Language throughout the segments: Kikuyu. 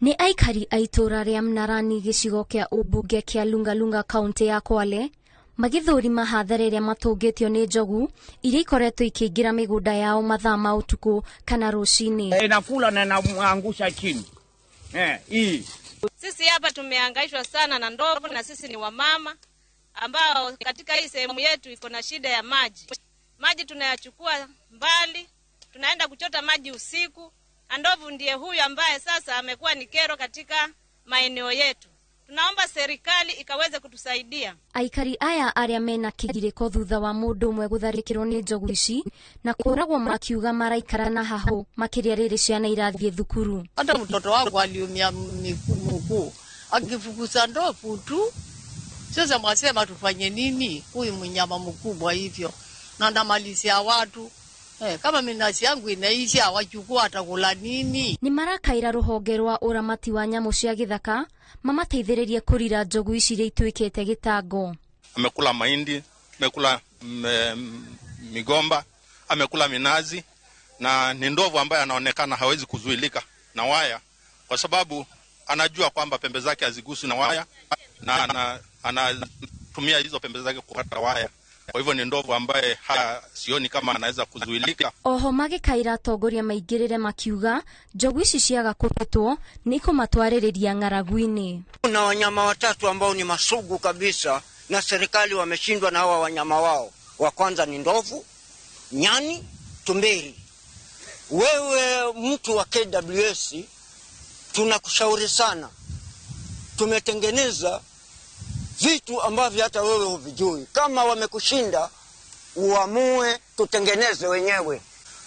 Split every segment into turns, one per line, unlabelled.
Nĩ aikari a itũũra rĩa Mnarani gĩcigo kĩa ũmbunge kĩa Lungalunga kaũntĩ ya Kwale magĩthũrima hathara ĩrĩa matũngĩtio nĩ njogu iria ikoretwo ikĩingĩra mĩgũnda yao mathaa ma ũtukũ kana rũcinĩ.
Inakula na inamwangusha chini. Eh, hii.
Sisi hapa tumehangaishwa sana na ndovu, na sisi ni wamama ambao katika hii sehemu yetu iko na shida ya maji. Maji tunayachukua mbali, tunaenda kuchota maji usiku, na ndovu ndiye huyu ambaye sasa amekuwa ni kero katika maeneo yetu. Tunaomba serikali ikaweze kutusaidia.
Aikari aya arĩa mena kĩgirĩko thutha wa mũndũ ũmwe gũtharĩkĩrwo nĩ njogu ici na kũragwo makiuga maraikara na hahũ makĩria rĩrĩ ciana irathiĩ thukuru.
Hata mtoto wangu aliumia mguu akifukuza ndovu tu. Sasa mwasema tufanye nini? Huyu mnyama mkubwa hivyo na ndamalizia watu kama minazi yangu inaisha, wachukua atakula nini?
Nĩ marakaĩra rũhonge rwa ũramati wa nyamũ cia gĩthaka mamateithĩrĩrie kũrira njogu ici iria ituĩkĩte gĩtango.
Amekula mahindi, amekula migomba, amekula minazi, na ni ndovu ambaye anaonekana hawezi kuzuilika na waya kwa sababu anajua kwamba pembe zake haziguswi na waya na anatumia hizo pembe zake kukata waya. Kwa hivyo ni ndovu ambaye sioni kama anaweza kuzuilika.
Oho magĩkaĩra atongoria maingĩrĩre makiuga njogu ici ciaga kũhĩtwo nĩ ikũmatwarĩrĩria ng'aragu-inĩ.
Kuna wanyama watatu ambao ni masugu kabisa na serikali wameshindwa na hawa wanyama wao. Wa kwanza ni ndovu, nyani, tumbili. Wewe mtu wa KWS, tunakushauri sana. Tumetengeneza vitu ambavyo hata wewe huvijui. Kama wamekushinda, uamue tutengeneze wenyewe.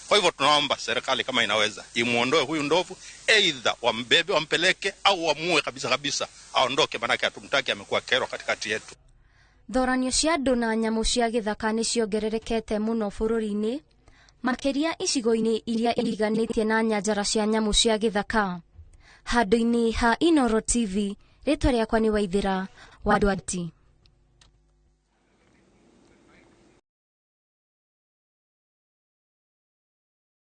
Kwa hivyo tunaomba serikali kama inaweza imuondoe huyu ndovu, aidha wambebe wampeleke au wamue kabisa kabisa aondoke, manake hatumtaki, amekuwa kero katikati yetu.
Thoranio cia andũ na nyamũ cia gĩthaka nĩ ciongererekete mũno bũrũri-inĩ, makĩria icigo-inĩ iria iriganĩtie na nyanjara cia nyamũ cia gĩthaka. Handũ-inĩ ha Inooro TV, rĩtwa rĩakwa nĩ Waithĩra wa Ndwati.